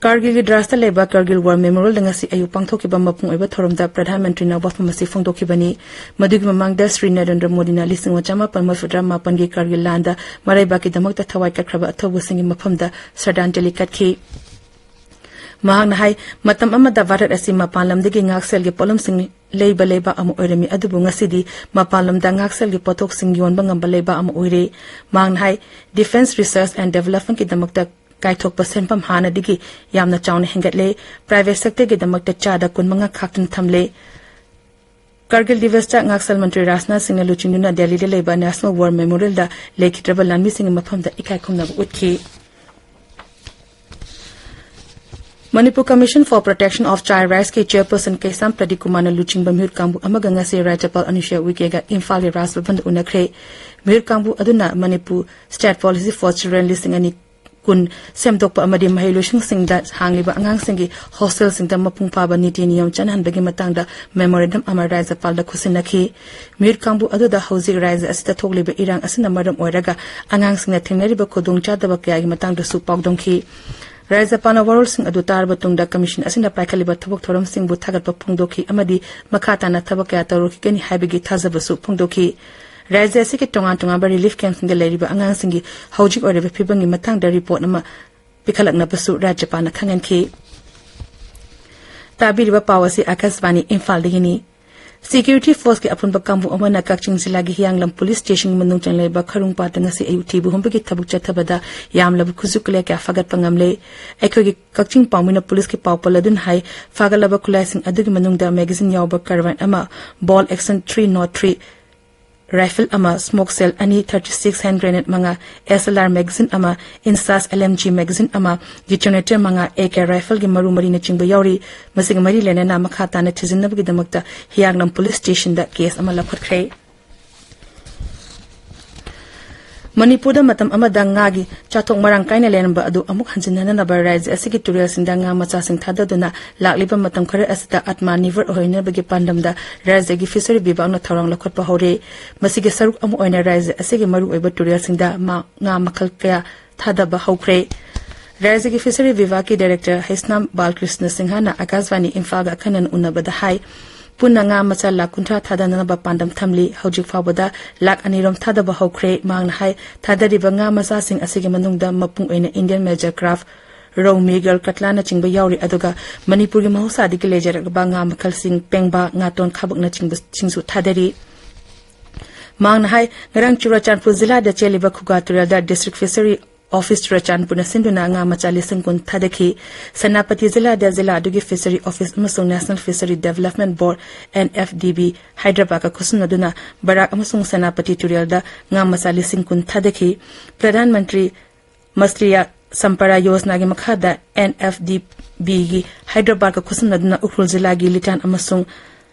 ꯀꯥꯔꯒꯤꯜꯒꯤ ꯗ꯭ꯔꯥꯁꯇ ꯂꯩꯕ ꯀꯥꯔꯒꯤꯜ War Memorialꯗ ꯉꯁꯤ ꯑꯌꯨꯛ ꯄꯥꯡꯊꯣꯛꯈꯤꯕ ꯃꯄꯨꯡ ꯑꯣꯏꯕ ꯊꯧꯔꯝꯗ ꯄ꯭ꯔꯙꯥꯟ ꯃꯟꯇ꯭ꯔꯤꯅ ꯋꯥꯐꯝ ꯑꯁꯤ ꯐꯣꯡꯗꯣꯛꯈꯤꯕꯅꯤ꯫ ꯃꯗꯨꯒꯤ ꯃꯃꯥꯡꯗ ꯁ꯭ꯔꯤ ꯅꯔꯦꯟꯗ꯭ꯔ ꯃꯣꯗꯤꯅ ꯂꯤꯁꯤꯡ ꯑꯃ ꯆꯥꯃꯥꯄꯟ ꯃꯔꯤꯐꯨꯇꯔꯥ ꯃꯥꯄꯟꯒꯤ ꯀꯥꯔꯒꯤꯜ ꯂꯥꯟꯗ ꯃꯔꯩꯕꯥꯛꯀꯤꯗꯃꯛꯇ ꯊꯋꯥꯏ ꯀꯠꯈ꯭ꯔꯕ ꯑꯊꯧꯕꯁꯤꯡꯒꯤ ꯃꯐꯝꯗ ꯁ꯭ꯔꯗꯥꯟꯖꯂꯤ ꯀꯠꯈꯤ꯫ ꯃꯍꯥꯛꯅ ꯍꯥꯏ, ꯃꯇꯝ ꯑꯃꯗ ꯚꯥꯔꯠ ꯑꯁꯤ ꯃꯄꯥꯟ ꯂꯝꯗꯒꯤ ꯉꯥꯛꯁꯦꯜꯒꯤ ꯄꯣꯠꯂꯝꯁꯤꯡ ꯂꯩꯕ ꯂꯩꯕꯥꯛ ꯑꯃ ꯑꯣꯏꯔꯝꯃꯤ, ꯑꯗꯨꯕꯨ ꯉꯁꯤꯗꯤ ꯃꯄꯥꯟ ꯂꯝꯗ ꯉꯥꯛꯁꯦꯜꯒꯤ ꯄꯣꯠꯊꯣꯛꯁꯤꯡ ꯌꯣꯟꯕ ꯉꯝꯕ ꯂꯩꯕꯥꯛ ꯑꯃ ꯑꯣꯏꯔꯦ꯫ ꯃꯍꯥꯛꯅ ꯍꯥꯏ, Defence Research and Developmentꯀꯤꯗꯃꯛꯇ ꯀꯥꯏꯊꯣꯛꯄ ꯁꯦꯟꯐꯝ ꯍꯥꯟꯅꯗꯒꯤ ꯌꯥꯝꯅ ꯆꯥꯎꯅ ꯍꯦꯟꯒꯠꯂꯦ꯫ Private sectorꯒꯤꯗꯃꯛꯇ ꯆꯥꯗ ꯀꯨꯟꯃꯉꯥ ꯈꯥꯛꯇꯨꯅ ꯊꯝꯂꯦ꯫ ꯀꯥꯔꯒꯤꯜ ꯗꯤꯕꯁꯇ ꯉꯥꯛꯁꯦꯜ ꯃꯟꯇ꯭ꯔꯤ ꯔꯥꯖꯅꯥꯊ ꯁꯤꯡꯅ ꯂꯨꯆꯤꯡꯗꯨꯅ ꯗꯦꯜꯂꯤꯗ ꯂꯩꯕ National War Memorialꯗ ꯂꯩꯈꯤꯗ꯭ꯔꯕ ꯂꯥꯟꯃꯤꯁꯤꯡꯒꯤ ꯃꯐꯝꯗ ꯏꯀꯥꯏ ꯈꯨꯝꯅꯕ ꯎꯠꯈꯤ꯫ Manipur Commission for Protection of Child Rights ꯀꯤ chairperson ꯀꯩꯁꯥꯝ ꯄ꯭ꯔꯗꯤꯞ ꯀꯨꯃꯥꯔꯅ ꯂꯨꯆꯤꯡꯕ ꯃꯤꯍꯨꯠ ꯀꯥꯡꯕꯨ ꯑꯃꯒ ꯉꯁꯤ ꯔꯥꯖ꯭ꯌꯄꯥꯜ ꯑꯅꯨꯁꯨꯏꯌꯥ ꯎꯏꯀꯦꯒ ꯏꯝꯐꯥꯜꯒꯤ ꯔꯥꯖ ꯚꯕꯟꯗ ꯎꯅꯈ꯭ꯔꯦ꯫ ꯃꯤꯍꯨꯠ ꯀꯥꯡꯕꯨ ꯑꯗꯨꯅ Manipur State Policy for Children ꯂꯤꯁꯤꯡ ꯑꯅꯤ ꯀꯨꯟ ꯁꯦꯝꯗꯣꯛꯄ ꯑꯃꯗꯤ ꯃꯍꯩꯂꯣꯏꯁꯪꯁꯤꯡꯗ ꯍꯥꯡꯂꯤꯕ ꯑꯉꯥꯡꯁꯤꯡꯒꯤ hostelꯁꯤꯡꯗ ꯃꯄꯨꯡ ꯐꯥꯕ ꯅꯤꯇꯤ ꯅꯤꯌꯣꯝ ꯆꯠꯅꯍꯟꯕꯒꯤ ꯃꯇꯥꯡꯗ memorandum ꯑꯃ ꯔꯥꯖ꯭ꯌꯄꯥꯜꯗ ꯈꯨꯠꯁꯤꯟꯅꯈꯤ꯫ ꯃꯤꯍꯨꯠ ꯀꯥꯡꯕꯨ ꯑꯗꯨꯗ ꯍꯧꯖꯤꯛ ꯔꯥꯖ꯭ꯌ ꯑꯁꯤꯗ ꯊꯣꯛꯂꯤꯕ ꯏꯔꯥꯡ ꯑꯁꯤꯅ ꯃꯔꯝ ꯑꯣꯏꯔꯒ ꯑꯉꯥꯡꯁꯤꯡꯅ ꯊꯦꯡꯅꯔꯤꯕ ꯈꯨꯗꯣꯡꯆꯥꯗꯕ ꯀꯌꯥꯒꯤ ꯃꯇꯥꯡꯗꯁꯨ ꯄꯥꯎꯗꯝꯈꯤ꯫ ꯔꯥꯖ꯭ꯌꯄꯥꯜꯅ ꯋꯥꯔꯣꯜꯁꯤꯡ ꯑꯗꯨ ꯇꯥꯔꯕ ꯇꯨꯡꯗ commission ꯑꯁꯤꯅ ꯄꯥꯏꯈꯠꯂꯤꯕ ꯊꯕꯛ ꯊꯧꯔꯝꯁꯤꯡꯕꯨ ꯊꯥꯒꯠꯄ ꯐꯣꯡꯗꯣꯛꯈꯤ ꯑꯃꯗꯤ ꯃꯈꯥ ꯇꯥꯅ ꯊꯕꯛ ꯀꯌꯥ ꯇꯧꯔꯛꯈꯤꯒꯅꯤ ꯍꯥꯏꯕꯒꯤ ꯊꯥꯖꯕꯁꯨ ꯐꯣꯡꯗꯣꯛꯈꯤ꯫ ꯔꯥꯖ꯭ꯌ ꯑꯁꯤꯒꯤ ꯇꯣꯉꯥꯟ ꯇꯣꯉꯥꯟꯕ relief campꯁꯤꯡꯗ ꯂꯩꯔꯤꯕ ꯑꯉꯥꯡꯁꯤꯡꯒꯤ ꯍꯧꯖꯤꯛ ꯑꯣꯏꯔꯤꯕ ꯐꯤꯕꯝꯒꯤ ꯃꯇꯥꯡꯗ report ꯑꯃ ꯄꯤꯈꯠꯂꯛꯅꯕꯁꯨ ꯔꯥꯖ꯭ꯌꯄꯥꯜꯅ ꯈꯪꯍꯟꯈꯤ꯫ ꯇꯥꯕꯤꯔꯤꯕ ꯄꯥꯎ ꯑꯁꯤ ꯑꯥꯀꯥꯁꯕꯥꯅꯤ ꯏꯝꯐꯥꯜꯗꯒꯤꯅꯤ꯫ Security forceꯀꯤ ꯑꯄꯨꯟꯕ ꯀꯥꯡꯕꯨ ꯑꯃꯅ ꯀꯛꯆꯤꯡ ꯖꯤꯂꯥꯒꯤ ꯍꯤꯌꯥꯡꯂꯝ police stationꯒꯤ ꯃꯅꯨꯡ ꯆꯪꯂꯛꯂꯤꯕ ꯈꯔꯨꯡ ꯄꯥꯠꯇ ꯉꯁꯤ ꯑꯌꯨꯛ ꯊꯤꯕ ꯍꯨꯝꯕꯒꯤ ꯊꯕꯛ ꯆꯠꯊꯕꯗ ꯌꯥꯝꯂꯕ ꯈꯨꯠꯁꯨ ꯈꯨꯠꯂꯥꯏ ꯀꯌꯥ ꯐꯥꯒꯠꯄ ꯉꯝꯂꯦ꯫ ꯑꯩꯈꯣꯏꯒꯤ ꯀꯛꯆꯤꯡ ꯄꯥꯎꯃꯤꯅ policeꯀꯤ ꯄꯥꯎ ꯄꯜꯂꯗꯨꯅ ꯍꯥꯏ, ꯐꯥꯒꯠꯂꯕ ꯈꯨꯠꯂꯥꯏꯁꯤꯡ ꯑꯗꯨꯒꯤ ꯃꯅꯨꯡꯗ magazine ꯌꯥꯎꯕ carbine ꯑꯃ, bolt action three nought three rifle ꯑꯃ, smoke shell ꯑꯅꯤ, thirty six hand grenade ꯃꯉꯥ, S L R magazine ꯑꯃ, INSAS L M G magazine ꯑꯃ, detonator ꯃꯉꯥ, A K rifleꯒꯤ ꯃꯔꯨ ꯃꯔꯤꯅꯆꯤꯡꯕ ꯌꯥꯎꯔꯤ꯫ ꯃꯁꯤꯒ ꯃꯔꯤ ꯂꯩꯅꯅ ꯃꯈꯥ ꯇꯥꯅ ꯊꯤꯖꯤꯟꯅꯕꯒꯤꯗꯃꯛꯇ ꯍꯤꯌꯥꯡꯂꯝ police stationꯗ case ꯑꯃ ꯂꯧꯈꯠꯈ꯭ꯔꯦ꯫ ꯃꯅꯤꯄꯨꯔꯗ ꯃꯇꯝ ꯑꯃꯗ ꯉꯥꯒꯤ ꯆꯥꯊꯣꯛ ꯃꯔꯥꯡ ꯀꯥꯏꯅ ꯂꯩꯔꯝꯕ ꯑꯗꯨ ꯑꯃꯨꯛ ꯍꯟꯖꯤꯟꯍꯟꯅꯅꯕ ꯔꯥꯖ꯭ꯌ ꯑꯁꯤꯒꯤ ꯇꯨꯔꯦꯜꯁꯤꯡꯗ ꯉꯥ ꯃꯆꯥꯁꯤꯡ ꯊꯥꯗꯗꯨꯅ ꯂꯥꯛꯂꯤꯕ ꯃꯇꯝ ꯈꯔ ꯑꯁꯤꯗ ꯑꯥꯇꯃꯅꯤꯔꯚꯔ ꯑꯣꯏꯍꯟꯅꯕꯒꯤ ꯄꯥꯟꯗꯝꯗ ꯔꯥꯖ꯭ꯌꯒꯤ fishery ꯕꯤꯚꯥꯒꯅ ꯊꯧꯔꯥꯡ ꯂꯧꯈꯠꯄ ꯍꯧꯔꯦ꯫ ꯃꯁꯤꯒꯤ ꯁꯔꯨꯛ ꯑꯃ ꯑꯣꯏꯅ ꯔꯥꯖ꯭ꯌ ꯑꯁꯤꯒꯤ ꯃꯔꯨꯑꯣꯏꯕ ꯇꯨꯔꯦꯜꯁꯤꯡꯗ ꯃꯥ-, ꯉꯥ ꯃꯈꯜ ꯀꯌꯥ ꯊꯥꯗꯕ ꯍꯧꯈ꯭ꯔꯦ꯫ ꯔꯥꯖ꯭ꯌꯒꯤ fishery ꯕꯤꯚꯥꯒꯀꯤ director ꯍꯩꯁꯅꯥꯝ ꯕꯥꯜꯀ꯭ꯔꯤꯁꯅ ꯁꯤꯡꯍꯅ ꯑꯥꯀꯥꯁꯕꯥꯅꯤ ꯏꯝꯐꯥꯜꯒ ꯑꯈꯟꯅꯅ ꯎꯅꯕꯗ ꯍꯥꯏ, ꯄꯨꯟꯅ ꯉꯥ ꯃꯆꯥ ꯂꯥꯈ ꯀꯨꯟꯊ꯭ꯔꯥ ꯊꯥꯗꯅꯅꯕ ꯄꯥꯟꯗꯝ ꯊꯝꯂꯤ꯫ ꯍꯧꯖꯤꯛ ꯐꯥꯎꯕꯗ ꯂꯥꯈ ꯑꯅꯤ ꯔꯣꯝ ꯊꯥꯗꯕ ꯍꯧꯈ꯭ꯔꯦ꯫ ꯃꯍꯥꯛꯅ ꯍꯥꯏ, ꯊꯥꯗꯔꯤꯕ ꯉꯥ ꯃꯆꯥꯁꯤꯡ ꯑꯁꯤꯒꯤ ꯃꯅꯨꯡꯗ ꯃꯄꯨꯡ ꯑꯣꯏꯅ Indian major craft, ꯔꯧ, ꯃꯤꯔꯒꯦꯜ, ꯀꯇꯂꯥꯅꯆꯤꯡꯕ ꯌꯥꯎꯔꯤ, ꯑꯗꯨꯒ ꯃꯅꯤꯄꯨꯔꯒꯤ ꯃꯍꯧꯁꯥꯗꯒꯤ ꯂꯩꯖꯔꯛꯂꯕ ꯉꯥ ꯃꯈꯜꯁꯤꯡ ꯄꯦꯡꯕꯥ, ꯉꯥꯇꯣꯟ, ꯈꯥꯕꯛꯅꯆꯤꯡꯕꯁꯤꯡꯁꯨ ꯊꯥꯗꯔꯤ꯫ ꯃꯍꯥꯛꯅ ꯍꯥꯏ, ꯉꯔꯥꯡ ꯆꯨꯔꯥꯆꯥꯟꯄꯨꯔ ꯖꯤꯂꯥꯗ ꯆꯦꯜꯂꯤꯕ ꯈꯨꯒꯥ ꯇꯨꯔꯦꯜꯗ district fishery office ꯆꯨꯔꯥꯆꯥꯟꯄꯨꯔꯅ ꯁꯤꯟꯗꯨꯅ ꯉꯥ ꯃꯆꯥ ꯂꯤꯁꯤꯡ ꯀꯨꯟ ꯊꯥꯗꯈꯤ꯫ ꯁꯦꯅꯥꯄꯇꯤ ꯖꯤꯂꯥꯗ ꯖꯤꯂꯥ ꯑꯗꯨꯒꯤ fishery office ꯑꯃꯁꯨꯡ National Fishery Development Board, N F D B, ꯍꯥꯏꯗ꯭ꯔꯕꯥꯗꯀ ꯈꯨꯠꯁꯝꯅꯗꯨꯅ ꯕꯔꯥꯛ ꯑꯃꯁꯨꯡ ꯁꯦꯅꯥꯄꯇꯤ ꯇꯨꯔꯦꯜꯗ ꯉꯥ ꯃꯆꯥ ꯂꯤꯁꯤꯡ ꯀꯨꯟ ꯊꯥꯗꯈꯤ꯫ ꯄ꯭ꯔꯙꯥꯟ ꯃꯟꯇ꯭ꯔꯤ ꯃꯠꯁ꯭ꯌ ꯁꯝꯄꯥꯗꯥ ꯌꯣꯖꯅꯥꯒꯤ ꯃꯈꯥꯗ N F D ꯕꯤꯒꯤ ꯍꯥꯏꯗ꯭ꯔꯕꯥꯗꯀ ꯈꯨꯠꯁꯝꯅꯗꯨꯅ ꯎꯈ꯭ꯔꯨꯜ ꯖꯤꯂꯥꯒꯤ ꯂꯤꯇꯥꯟ ꯑꯃꯁꯨꯡ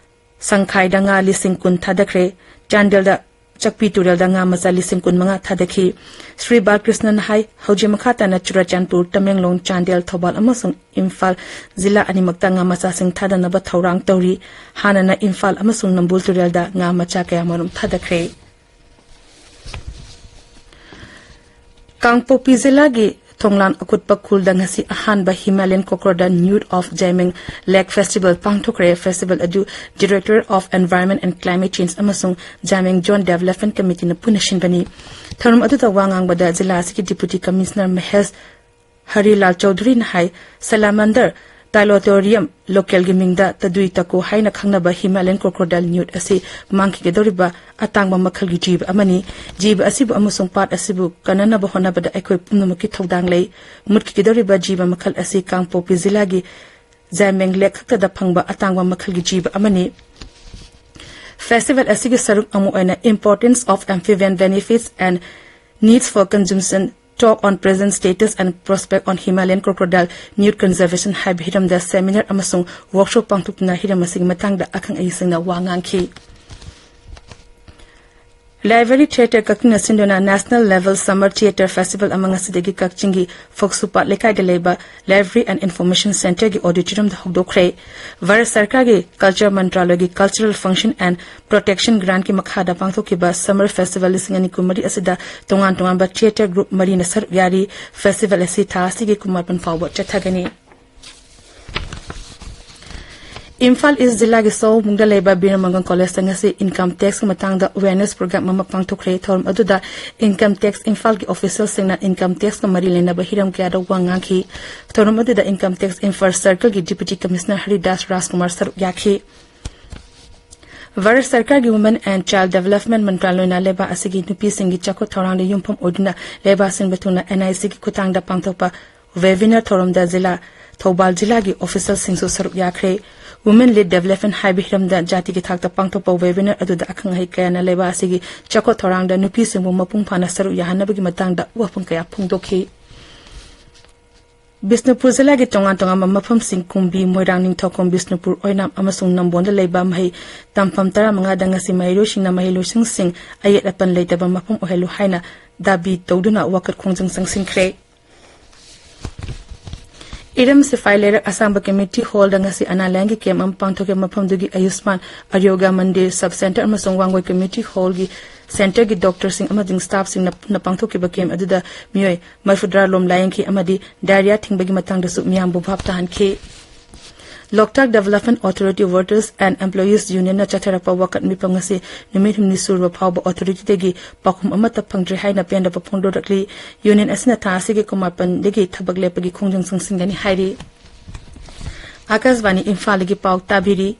ꯁꯪꯈꯥꯏꯗ ꯉꯥ ꯂꯤꯁꯤꯡ ꯀꯨꯟ ꯊꯥꯗꯈ꯭ꯔꯦ꯫ ꯆꯥꯟꯗꯦꯜꯗ ꯆꯥꯛꯄꯤ ꯇꯨꯔꯦꯜꯗ ꯉꯥ ꯃꯆꯥ ꯂꯤꯁꯤꯡ ꯀꯨꯟ ꯃꯉꯥ ꯊꯥꯗꯈꯤ꯫ ꯁ꯭ꯔꯤ ꯕꯥꯂꯀ꯭ꯔꯤꯁꯅꯟ ꯍꯥꯏ, ꯍꯧꯖꯤꯛ ꯃꯈꯥ ꯇꯥꯅ ꯆꯨꯔꯥꯆꯥꯟꯄꯨꯔ, ꯇꯃꯦꯡꯂꯣꯡ, ꯆꯥꯟꯗꯦꯜ, ꯊꯧꯕꯥꯜ ꯑꯃꯁꯨꯡ ꯏꯝꯐꯥꯜ ꯖꯤꯂꯥ ꯑꯅꯤꯃꯛꯇ ꯉꯥ ꯃꯆꯥꯁꯤꯡ ꯊꯥꯗꯅꯕ ꯊꯧꯔꯥꯡ ꯇꯧꯔꯤ꯫ ꯍꯥꯟꯅꯅ ꯏꯝꯐꯥꯜ ꯑꯃꯁꯨꯡ ꯅꯝꯕꯨꯜ ꯇꯨꯔꯦꯜꯗ ꯉꯥ ꯃꯆꯥ ꯀꯌꯥꯃꯔꯨꯝ ꯊꯥꯗꯈ꯭ꯔꯦ꯫ ꯀꯥꯡꯄꯣꯛꯄꯤ ꯖꯤꯂꯥꯒꯤ ꯊꯣꯡꯂꯥꯟ ꯑꯀꯨꯠꯄ ꯈꯨꯜꯗ ꯉꯁꯤ ꯑꯍꯥꯟꯕ Himalayan Crocodile Nude of Jaimeng Lake Festival ꯄꯥꯡꯊꯣꯛꯈ꯭ꯔꯦ꯫ Festival ꯑꯗꯨ Directorate of Environment and Climate Change ꯑꯃꯁꯨꯡ Jaimeng Zone Development Committeeꯅ ꯄꯨꯟꯅ ꯁꯤꯟꯕꯅꯤ꯫ ꯊꯧꯔꯝ ꯑꯗꯨꯗ ꯋꯥ ꯉꯥꯡꯕꯗ ꯖꯤꯂꯥ ꯑꯁꯤꯒꯤ Deputy Commissioner ꯃꯍꯦꯁ ꯍꯔꯤꯂꯥꯜ ꯆꯧꯙꯨꯔꯤꯅ ꯍꯥꯏ, Salamander tylotorium localꯒꯤ ꯃꯤꯡꯗ ꯇꯗꯨꯏ ꯇꯀꯣ ꯍꯥꯏꯅ ꯈꯪꯅꯕ Himalayan Crocodile Nude ꯑꯁꯤ ꯃꯥꯡꯈꯤꯒꯗꯧꯔꯤꯕ ꯑꯇꯥꯡꯕ ꯃꯈꯜꯒꯤ ꯖꯤꯕ ꯑꯃꯅꯤ꯫ ꯖꯤꯕ ꯑꯁꯤꯕꯨ ꯑꯃꯁꯨꯡ ꯄꯥꯠ ꯑꯁꯤꯕꯨ ꯀꯟꯅꯅꯕ ꯍꯣꯠꯅꯕꯗ ꯑꯩꯈꯣꯏ ꯄꯨꯝꯅꯃꯛꯀꯤ ꯊꯧꯗꯥꯡ ꯂꯩ꯫ ꯃꯨꯠꯈꯤꯒꯗꯧꯔꯤꯕ ꯖꯤꯕ ꯃꯈꯜ ꯑꯁꯤ ꯀꯥꯡꯄꯣꯛꯄꯤ ꯖꯤꯂꯥꯒꯤ ꯖꯥꯏꯃꯦꯡ ꯂꯦꯛ ꯈꯛꯇꯗ ꯐꯪꯕ ꯑꯇꯥꯡꯕ ꯃꯈꯜꯒꯤ ꯖꯤꯕ ꯑꯃꯅꯤ꯫ Festival ꯑꯁꯤꯒꯤ ꯁꯔꯨꯛ ꯑꯃ ꯑꯣꯏꯅ Importance of Amphibian Benefits and Needs for Consumption, Talk on Present Status and Prospect on Himalayan Crocodile Nude Conservation ꯍꯥꯏꯕ ꯍꯤꯔꯝꯗ seminar ꯑꯃꯁꯨꯡ workshop ꯄꯥꯡꯊꯣꯛꯇꯨꯅ ꯍꯤꯔꯝ ꯑꯁꯤꯒꯤ ꯃꯇꯥꯡꯗ ꯑꯈꯪ ꯑꯍꯩꯁꯤꯡꯅ ꯋꯥ ꯉꯥꯡꯈꯤ꯫ Library Theatre ꯀꯛꯆꯤꯡꯅ ꯁꯤꯟꯗꯨꯅ National Level Summer Theatre Festival ꯑꯃ ꯉꯁꯤꯗꯒꯤ ꯀꯛꯆꯤꯡꯒꯤ ꯐꯣꯛꯁꯨꯄꯥꯠ ꯂꯩꯀꯥꯏꯗ ꯂꯩꯕ Library and Information Centreꯒꯤ auditoriumꯗ ꯍꯧꯗꯣꯛꯈ꯭ꯔꯦ꯫ ꯚꯥꯔꯠ ꯁꯔꯀꯥꯔꯒꯤ Culture ꯃꯟꯇ꯭ꯔꯥꯂꯌꯒꯤ Cultural Function and Protection Grantꯀꯤ ꯃꯈꯥꯗ ꯄꯥꯡꯊꯣꯛꯈꯤꯕ Summer Festival ꯂꯤꯁꯤꯡ ꯑꯅꯤ ꯀꯨꯟꯃꯔꯤ ꯑꯁꯤꯗ ꯇꯣꯉꯥꯟ ꯇꯣꯉꯥꯟꯕ theatre group ꯃꯔꯤꯅ ꯁꯔꯨꯛ ꯌꯥꯔꯤ꯫ Festival ꯑꯁꯤ ꯊꯥ ꯑꯁꯤꯒꯤ ꯀꯨꯟꯃꯥꯄꯟ ꯐꯥꯎꯕ ꯆꯠꯊꯒꯅꯤ꯫ ꯏꯝꯐꯥꯜ ꯏꯁ ꯖꯤꯂꯥꯒꯤ ꯁꯑꯣꯝꯕꯨꯡꯗ ꯂꯩꯕ ꯕꯤꯔꯃꯪꯒꯜ ꯀꯣꯂꯦꯖꯇ ꯉꯁꯤ income taxꯀꯤ ꯃꯇꯥꯡꯗ awareness program ꯑꯃ ꯄꯥꯡꯊꯣꯛꯈ꯭ꯔꯦ꯫ ꯊꯧꯔꯝ ꯑꯗꯨꯗ income tax ꯏꯝꯐꯥꯜꯒꯤ officialꯁꯤꯡꯅ income taxꯀ ꯃꯔꯤ ꯂꯩꯅꯕ ꯍꯤꯔꯝ ꯀꯌꯥꯗ ꯋꯥ ꯉꯥꯡꯈꯤ꯫ ꯊꯧꯔꯝ ꯑꯗꯨꯗ income tax Imphal circleꯒꯤ Deputy Commissioner Haridas ꯔꯥꯖꯀꯨꯃꯥꯔ ꯁꯔꯨꯛ ꯌꯥꯈꯤ꯫ ꯚꯥꯔꯠ ꯁꯔꯀꯥꯔꯒꯤ Women and Child Development ꯃꯟꯇ꯭ꯔꯥꯂꯣꯏꯅ ꯂꯩꯕꯥꯛ ꯑꯁꯤꯒꯤ ꯅꯨꯄꯤꯁꯤꯡꯒꯤ ꯆꯥꯎꯈꯠ ꯊꯧꯔꯥꯡꯗ ꯌꯨꯝꯐꯝ ꯑꯣꯏꯗꯨꯅ ꯂꯩꯕꯥꯛ ꯁꯤꯟꯕ ꯊꯨꯡꯅ NICꯒꯤ ꯈꯨꯠꯊꯥꯡꯗ ꯄꯥꯡꯊꯣꯛꯄ webinar ꯊꯧꯔꯝꯗ ꯖꯤꯂꯥ, ꯊꯧꯕꯥꯜ ꯖꯤꯂꯥꯒꯤ officialꯁꯤꯡꯁꯨ ꯁꯔꯨꯛ ꯌꯥꯈ꯭ꯔꯦ꯫ Women Lead Development ꯍꯥꯏꯕ ꯍꯤꯔꯝꯗ ꯖꯥꯇꯤꯒꯤ ꯊꯥꯛꯇ ꯄꯥꯡꯊꯣꯛꯄ webinar ꯑꯗꯨꯗ ꯑꯈꯪ ꯑꯍꯩ ꯀꯌꯥꯅ ꯂꯩꯕꯥꯛ ꯑꯁꯤꯒꯤ ꯆꯥꯎꯈꯠ ꯊꯧꯔꯥꯡꯗ ꯅꯨꯄꯤꯁꯤꯡꯕꯨ ꯃꯄꯨꯡ ꯐꯥꯅ ꯁꯔꯨꯛ ꯌꯥꯍꯟꯅꯕꯒꯤ ꯃꯇꯥꯡꯗ ꯋꯥꯐꯝ ꯀꯌꯥ ꯐꯣꯡꯗꯣꯛꯈꯤ꯫ ꯕꯤꯁꯅꯨꯄꯨꯔ ꯖꯤꯂꯥꯒꯤ ꯇꯣꯉꯥꯟ ꯇꯣꯉꯥꯟꯕ ꯃꯐꯝꯁꯤꯡ ꯀꯨꯝꯕꯤ, ꯃꯣꯏꯔꯥꯡ, ꯅꯤꯡꯊꯧꯈꯣꯡ, ꯕꯤꯁꯅꯨꯄꯨꯔ, ꯑꯣꯏꯅꯥꯝ ꯑꯃꯁꯨꯡ ꯅꯝꯕꯣꯜꯗ ꯂꯩꯕ ꯃꯍꯩ ꯇꯝꯐꯝ ꯇꯔꯥꯃꯉꯥꯗ ꯉꯁꯤ ꯃꯍꯩꯔꯣꯏꯁꯤꯡꯅ ꯃꯍꯩꯂꯣꯏꯁꯪꯁꯤꯡ ꯑꯌꯦꯠ ꯑꯄꯟ ꯂꯩꯇꯕ ꯃꯐꯝ ꯑꯣꯏꯍꯜꯂꯨ ꯍꯥꯏꯅ ꯗꯥꯕꯤ ꯇꯧꯗꯨꯅ ꯋꯥꯀꯠ ꯈꯣꯡꯖꯪ ꯆꯪꯁꯤꯟꯈ꯭ꯔꯦ꯫ ꯏꯔꯝ ꯁꯤꯐꯥꯏ ꯂꯩꯔꯛ ꯑꯁꯥꯡꯕ ꯀꯝꯃ꯭ꯌꯨꯅꯤꯇꯤ ꯍꯣꯜꯗ ꯉꯁꯤ ꯑꯅꯥ ꯂꯥꯏꯌꯦꯡꯒꯤ ꯀꯦꯝꯞ ꯑꯃ ꯄꯥꯡꯊꯣꯛꯈꯤ꯫ ꯃꯐꯝꯗꯨꯒꯤ ꯑꯌꯨꯁꯃꯥꯟ ꯑꯔꯌꯣꯒ꯭ꯌ ꯃꯟꯗꯤꯔ ꯁꯕ ꯁꯦꯟꯇꯔ ꯑꯃꯁꯨꯡ ꯋꯥꯡꯒꯣꯏ ꯀꯝꯃ꯭ꯌꯨꯅꯤꯇꯤ ꯍꯣꯜꯒꯤ ꯁꯦꯟꯇꯔꯒꯤ ꯗꯣꯛꯇꯔꯁꯤꯡ ꯑꯃꯁꯨꯡ ꯁ꯭ꯇꯥꯐꯁꯤꯡꯅ ꯄꯨꯟꯅ ꯄꯥꯡꯊꯣꯛꯈꯤꯕ ꯀꯦꯝꯞ ꯑꯗꯨꯗ ꯃꯤꯑꯣꯏ ꯃꯔꯤꯐꯨꯇꯔꯥ ꯂꯣꯝ ꯂꯥꯏꯌꯦꯡꯈꯤ ꯑꯃꯗꯤ ꯗꯥꯏꯔꯤꯌꯥ ꯊꯤꯡꯕꯒꯤ ꯃꯇꯥꯡꯗꯁꯨ ꯃꯤꯌꯥꯝꯕꯨ ꯚꯥꯞ ꯇꯥꯍꯟꯈꯤ꯫ Loktak development authority workers and employees ꯌꯨꯅꯤꯌꯟꯅ ꯆꯠꯊꯔꯛꯄ ꯋꯥꯀꯠ ꯃꯤꯐꯝ ꯉꯁꯤ ꯅꯨꯃꯤꯠ ꯍꯨꯝꯅꯤ ꯁꯨꯔꯕ ꯐꯥꯎꯕ ꯑꯣꯊꯣꯔꯤꯇꯤꯗꯒꯤ ꯄꯥꯎꯈꯨꯝ ꯑꯃꯠꯇ ꯐꯪꯗ꯭ꯔꯤ ꯍꯥꯏꯅ ꯄꯦꯟꯗꯕ ꯐꯣꯡꯗꯣꯔꯛꯂꯤ꯫ ꯌꯨꯅꯤꯌꯟ ꯑꯁꯤꯅ ꯊꯥ ꯑꯁꯤꯒꯤ ꯀꯨꯟꯃꯥꯄꯟꯗꯒꯤ ꯊꯕꯛ ꯂꯦꯞꯄꯒꯤ ꯈꯣꯡꯖꯪ ꯆꯪꯁꯤꯟꯒꯅꯤ ꯍꯥꯏꯔꯤ꯫ ꯑꯥꯀꯥꯁꯕꯥꯅꯤ ꯏꯝꯐꯥꯜꯗꯒꯤ ꯄꯥꯎ ꯇꯥꯕꯤꯔꯤ꯫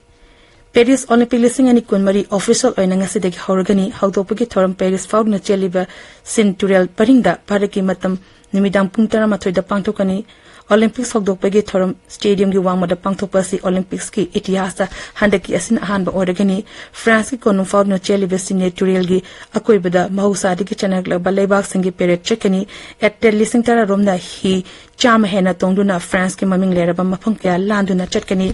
ꯄꯦꯔꯤꯁ ꯑꯣꯂꯤꯝꯄꯤꯛ ꯂꯤꯁꯤꯡ ꯑꯅꯤ ꯀꯨꯟꯃꯔꯤ ꯑꯣꯐꯤꯁꯤꯌꯦꯜ ꯑꯣꯏꯅ ꯉꯁꯤꯗꯒꯤ ꯍꯧꯔꯒꯅꯤ꯫ ꯍꯧꯗꯣꯛꯄꯒꯤ ꯊꯧꯔꯝ ꯄꯦꯔꯤꯁ ꯐꯥꯎꯗꯨꯅ ꯆꯦꯜꯂꯤꯕ ꯁꯤꯟ ꯇꯨꯔꯦꯜ ꯄꯔꯤꯡꯗ ꯚꯥꯔꯠꯀꯤ ꯃꯇꯝ ꯅꯨꯃꯤꯗꯥꯡ ꯄꯨꯡ ꯇꯔꯥꯃꯥꯊꯣꯏꯗ ꯄꯥꯡꯊꯣꯛꯀꯅꯤ꯫ ꯑꯣꯂꯤꯝꯄꯤꯛꯁ ꯍꯧꯗꯣꯛꯄꯒꯤ ꯊꯧꯔꯝ ꯁ꯭ꯇꯦꯗꯤꯌꯝꯒꯤ ꯋꯥꯡꯃꯗ ꯄꯥꯡꯊꯣꯛꯄ ꯑꯁꯤ ꯑꯣꯂꯤꯝꯄꯤꯛꯁꯀꯤ ꯏꯇꯤꯍꯥꯁꯇ ꯍꯟꯗꯛꯀꯤ ꯑꯁꯤꯅ ꯑꯍꯥꯟꯕ ꯑꯣꯏꯔꯒꯅꯤ꯫ ꯐ꯭ꯔꯥꯟꯁꯀꯤ ꯀꯣꯅꯨꯡ ꯐꯥꯎꯗꯨꯅ ꯆꯦꯜꯂꯤꯕ ꯁꯤꯅꯦ ꯇꯨꯔꯦꯜꯒꯤ ꯑꯀꯣꯏꯕꯗ ꯃꯍꯧꯁꯥꯗꯒꯤ ꯆꯠꯅꯔꯛꯂꯕ ꯂꯩꯕꯥꯛꯁꯤꯡꯒꯤ ꯄꯦꯔꯦꯗ ꯆꯠꯀꯅꯤ꯫ ꯑꯦꯊꯂꯦꯠ ꯂꯤꯁꯤꯡ ꯇꯔꯥ ꯔꯣꯝꯅ ꯍꯤ ꯆꯥꯝꯃ ꯍꯦꯟꯅ ꯇꯣꯡꯗꯨꯅ ꯐ꯭ꯔꯥꯟꯁꯀꯤ ꯃꯃꯤꯡ ꯂꯩꯔꯕ ꯃꯐꯝ ꯀꯌꯥ ꯂꯥꯟꯗꯨꯅ ꯆꯠꯀꯅꯤ꯫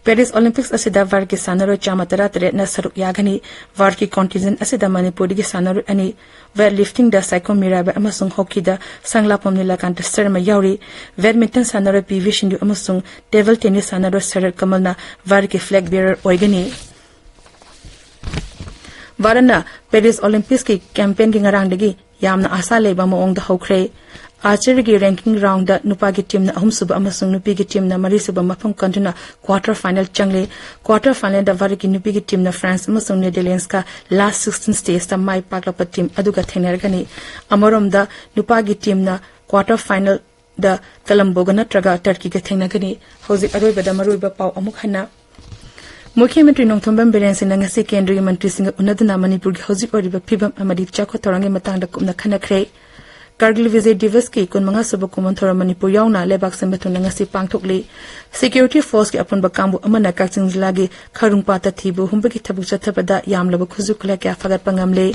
ꯄꯦꯔꯤꯁ ꯑꯣꯂꯤꯝꯄꯤꯛꯁ ꯑꯁꯤꯗ ꯚꯥꯔꯠꯀꯤ ꯁꯥꯟꯅꯔꯣꯏ ꯆꯥꯝꯃ ꯇꯔꯥ ꯇꯔꯦꯠꯅ ꯁꯔꯨꯛ ꯌꯥꯒꯅꯤ꯫ ꯚꯥꯔꯠꯀꯤ ꯀꯣꯟꯇꯤꯟꯖꯦꯟ ꯑꯁꯤꯗ ꯃꯅꯤꯄꯨꯔꯗꯒꯤ ꯁꯥꯟꯅꯔꯣꯏ ꯑꯅꯤ, ꯋꯦꯠ ꯂꯤꯐꯇꯤꯡꯗ ꯁꯥꯏꯈꯣꯝ ꯃꯤꯔꯥꯕꯥꯏ ꯑꯃꯁꯨꯡ ꯍꯣꯀꯤꯗ ꯁꯪꯂꯥꯄꯝ ꯅꯤꯂꯀꯥꯟꯇ ꯁꯔꯃ ꯌꯥꯎꯔꯤ꯫ ꯕꯦꯗꯃꯤꯟꯇꯟ ꯁꯥꯟꯅꯔꯣꯏ ꯄꯤ ꯚꯤ ꯁꯤꯟꯙꯨ ꯑꯃꯁꯨꯡ ꯇꯦꯕꯜ ꯇꯦꯅꯤꯁ ꯁꯥꯟꯅꯔꯣꯏ ꯁꯔꯠ ꯀꯃꯜꯅ ꯚꯥꯔꯠꯀꯤ ꯐ꯭ꯂꯦꯒ ꯕꯤꯌꯔꯔ ꯑꯣꯏꯒꯅꯤ꯫ ꯚꯥꯔꯠꯅ ꯄꯦꯔꯤꯁ ꯑꯣꯂꯤꯝꯄꯤꯛꯁꯀꯤ ꯀꯦꯝꯄꯦꯟꯒꯤ ꯉꯔꯥꯡꯗꯒꯤ ꯌꯥꯝꯅ ꯑꯥꯁꯥ ꯂꯩꯕ ꯃꯑꯣꯡꯗ ꯍꯧꯈ꯭ꯔꯦ꯫ ꯑꯥꯔꯆꯔꯤꯒꯤ ꯔꯦꯡꯀꯤꯡ ꯔꯥꯎꯟꯗ ꯅꯨꯄꯥꯒꯤ ꯇꯤꯝꯅ ꯑꯍꯨꯝꯁꯨꯕ ꯑꯃꯁꯨꯡ ꯅꯨꯄꯤꯒꯤ ꯇꯤꯝꯅ ꯃꯔꯤꯁꯨꯕ ꯃꯐꯝ ꯀꯟꯗꯨꯅ ꯀ꯭ꯋꯥꯔꯇꯔ ꯐꯥꯏꯅꯦꯜ ꯆꯪꯂꯦ꯫ ꯀ꯭ꯋꯥꯔꯇꯔ ꯐꯥꯏꯅꯦꯜꯗ ꯚꯥꯔꯠꯀꯤ ꯅꯨꯄꯤꯒꯤ ꯇꯤꯝꯅ ꯐ꯭ꯔꯥꯟꯁ ꯑꯃꯁꯨꯡ ꯅꯦꯗꯔꯂꯦꯟꯁꯀ ꯂꯥꯁ ꯁꯤꯛꯁꯇꯤꯟ ꯁ꯭ꯇꯦꯖꯇ ꯃꯥꯏ ꯄꯥꯛꯂꯛꯄ ꯇꯤꯝ ꯑꯗꯨꯒ ꯊꯦꯡꯅꯔꯒꯅꯤ꯫ ꯑꯃꯔꯣꯝꯗ ꯅꯨꯄꯥꯒꯤ ꯇꯤꯝꯅ ꯀ꯭ꯋꯥꯔꯇꯔ ꯐꯥꯏꯅꯦꯜꯗ ꯀꯂꯝꯕꯣꯒ ꯅꯠꯇ꯭ꯔꯒ ꯇꯔꯀꯤꯒ ꯊꯦꯡꯅꯒꯅꯤ꯫ ꯍꯧꯖꯤꯛ ꯑꯔꯣꯏꯕꯗ ꯃꯔꯨꯑꯣꯏꯕ ꯄꯥꯎ ꯑꯃꯨꯛ ꯍꯟꯅ꯫ ꯃꯨꯈ꯭ꯌ ꯃꯟꯇ꯭ꯔꯤ ꯅꯣꯡꯊꯣꯝꯕꯝ ꯕꯤꯔꯦꯟ ꯁꯤꯡꯅ ꯉꯁꯤ ꯀꯦꯟꯗ꯭ꯔꯒꯤ ꯃꯟꯇ꯭ꯔꯤꯁꯤꯡꯒ ꯎꯅꯗꯨꯅ ꯃꯅꯤꯄꯨꯔꯒꯤ ꯍꯧꯖꯤꯛ ꯑꯣꯏꯔꯤꯕ ꯐꯤꯕꯝ ꯑꯃꯗꯤ ꯆꯥꯎꯈꯠ ꯊꯧꯔꯥꯡꯒꯤ ꯃꯇꯥꯡꯗ ꯀꯨꯞꯅ ꯈꯟꯅꯈ꯭ꯔꯦ꯫ ꯀꯥꯔꯒꯤꯜ ꯕꯤꯖꯌ ꯗꯤꯕꯁꯀꯤ ꯀꯨꯟꯃꯉꯥ ꯁꯨꯕ ꯀꯨꯝꯑꯣꯟ ꯊꯧꯔꯝ ꯃꯅꯤꯄꯨꯔ ꯌꯥꯎꯅ ꯂꯩꯕꯥꯛ ꯁꯤꯟꯕ ꯊꯨꯡꯅ ꯉꯁꯤ ꯄꯥꯡꯊꯣꯛꯂꯤ꯫ ꯁꯦꯀ꯭ꯌꯨꯔꯤꯇꯤ ꯐꯣꯔꯁꯀꯤ ꯑꯄꯨꯟꯕ ꯀꯥꯡꯕꯨ ꯑꯃꯅ ꯀꯛꯆꯤꯡ ꯖꯤꯂꯥꯒꯤ ꯈꯥꯔꯨꯡꯄꯥꯠꯇ ꯊꯤꯕ ꯍꯨꯝꯕꯒꯤ ꯊꯕꯛ ꯆꯠꯊꯕꯗ ꯌꯥꯝꯂꯕ ꯈꯨꯠꯁꯨ ꯈꯨꯠꯂꯥꯏ ꯀꯌꯥ ꯐꯥꯒꯠꯄ ꯉꯝꯂꯦ꯫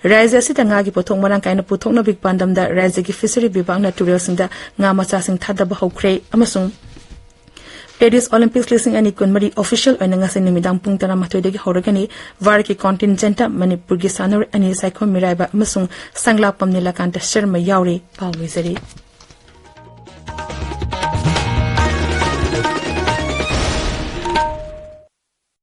ꯔꯥꯖ꯭ꯌ ꯑꯁꯤꯗ ꯉꯥꯒꯤ ꯄꯣꯠꯊꯣꯛ ꯃꯔꯥꯡ ꯀꯥꯏꯅ ꯄꯨꯊꯣꯛꯅꯕꯒꯤ ꯄꯥꯟꯗꯝꯗ ꯔꯥꯖ꯭ꯌꯒꯤ ꯐꯤꯁꯔꯤ ꯕꯤꯚꯥꯒꯅ ꯇꯨꯔꯦꯜꯁꯤꯡꯗ ꯉꯥ ꯃꯆꯥꯁꯤꯡ ꯊꯥꯗꯕ ꯍꯧꯈ꯭ꯔꯦ꯫ ꯑꯃꯁꯨꯡ ꯄꯦꯔꯤꯁ ꯑꯣꯂꯤꯝꯄꯤꯛꯁ ꯂꯤꯁꯤꯡ ꯑꯅꯤ ꯀꯨꯟꯃꯔꯤ ꯑꯣꯐꯤꯁꯤꯌꯦꯜ ꯑꯣꯏꯅ ꯉꯁꯤ ꯅꯨꯃꯤꯗꯥꯡ ꯄꯨꯡ ꯇꯔꯥꯃꯥꯊꯣꯏꯗꯒꯤ ꯍꯧꯔꯒꯅꯤ꯫ ꯚꯥꯔꯠꯀꯤ ꯀꯣꯟꯇꯤꯟꯖꯦꯟꯠꯇ ꯃꯅꯤꯄꯨꯔꯒꯤ ꯁꯥꯟꯅꯔꯣꯏ ꯑꯅꯤ, ꯁꯥꯏꯈꯣꯝ ꯃꯤꯔꯥꯏꯕ ꯑꯃꯁꯨꯡ ꯁꯪꯂꯥꯄꯝ ꯅꯤꯂꯀꯥꯟꯇ ꯁꯔꯃ ꯌꯥꯎꯔꯤ꯫ ꯄꯥꯎ ꯂꯣꯏꯖꯔꯤ꯫